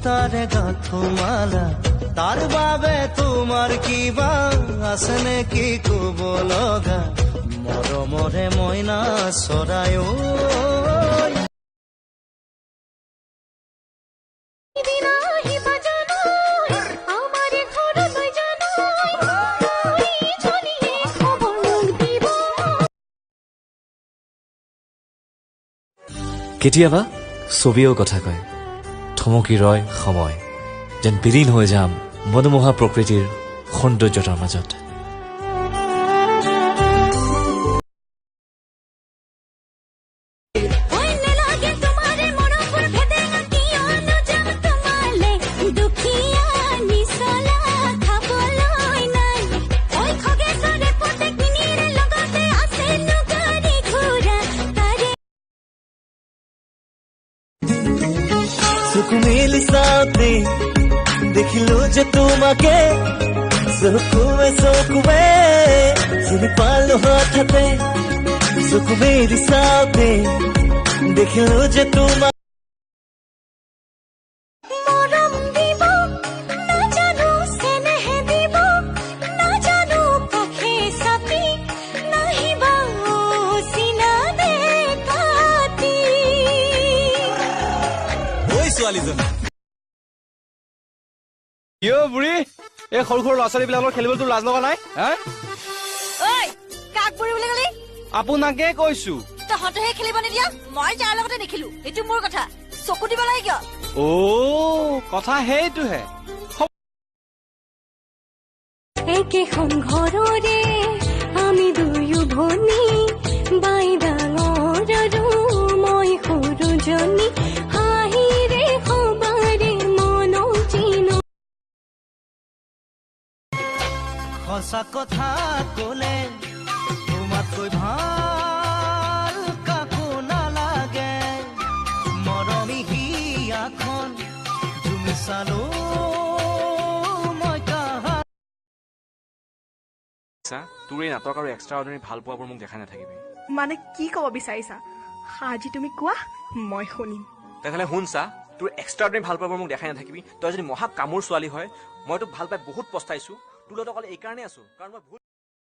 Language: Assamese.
মুক্তাৰে গাঁথো মালা, তাৰ বাবে তোমাৰ কিবা আছে নেকি ক'ব লগা? মৰমৰে মইনা চৰাই ঐ। সিদিনা আহিবা জানো আমাৰ ঘৰলৈ, জানো জনীয়ে খবৰ মোক দিব। কেতিয়াবা ছবিয়েও কথা কয়, থমকি ৰয় সময়, যেন বিলীন হৈ যাম মনোমোহা প্ৰকৃতিৰ সৌন্দৰ্যতাৰ মাজত। ঐ নেলাগে তোমাৰে মৰমৰ ভেদেঙা, কিয়নো যাম তোমালে দুখীয়া নিচলা খাবলৈ নাই। ঐ খগেশ্বৰে পুতেক মিনিৰে লগতে আছেনো গাড়ী ঘোঁৰা তাৰে। চকু মেলি চাওঁতে দেখিলো যে তোমাকে, চকুৱে চকুৱে চিনি পালো হঠাতে। চকু মেলি চাওঁতে দেখিলো যে তোমাক। মৰম দিব নাজানো, চেনেহ দিব নাজানো, কাষে চাপি নাহিবা চিনা কাটি। ঐ ছোৱালীজনী। কিয় বুঢ়ী, এই সৰু সৰু ল'ৰা ছোৱালীবিলাকৰ খেলিবলৈ তোৰ লাজ লগা নাই হা? ঐ, কাক বুঢ়ী বুলি কলি? আপোনাকে কৈছো। তহঁতেহে খেলিব নিদিয়া, মই যাৰ লগতে দেখিলো এইটো মোৰ কথা, চকু দিব লাগে কিয়? অ, কথা সেইটোহে। একেখন ঘৰৰে আমি দুয়ো ভনী, বাই ডাঙৰ আৰু মই সৰুজনী, হাঁহিৰে সবাৰে মন চিনো। সঁচা কথা কলে তোমাতকৈ ভাল কাকো নালাগে। মৰমী হিয়াখন জুমি চালো মই কাহা। তোৰ এই নাটক আৰু এক্সট্ৰা অৰ্ডিনাৰী ভাল পোৱাবোৰ মোক দেখাই নাথাকিবি। মানে কি ক'ব বিচাৰিছা আজি তুমি কোৱা, মই শুনিম। তেনেহ'লে শুন চা, তোৰ এক্সট্ৰা অৰ্ডিনাৰী ভাল পোৱাবোৰ মোক দেখাই নাথাকিবি। তই যদি মহা কামোৰ ছোৱালী হয়, মই তোক ভাল পাই বহুত পস্তাইছো। তোৰ লগত অকল এইকাৰণেই আছো কাৰণ মই বহুত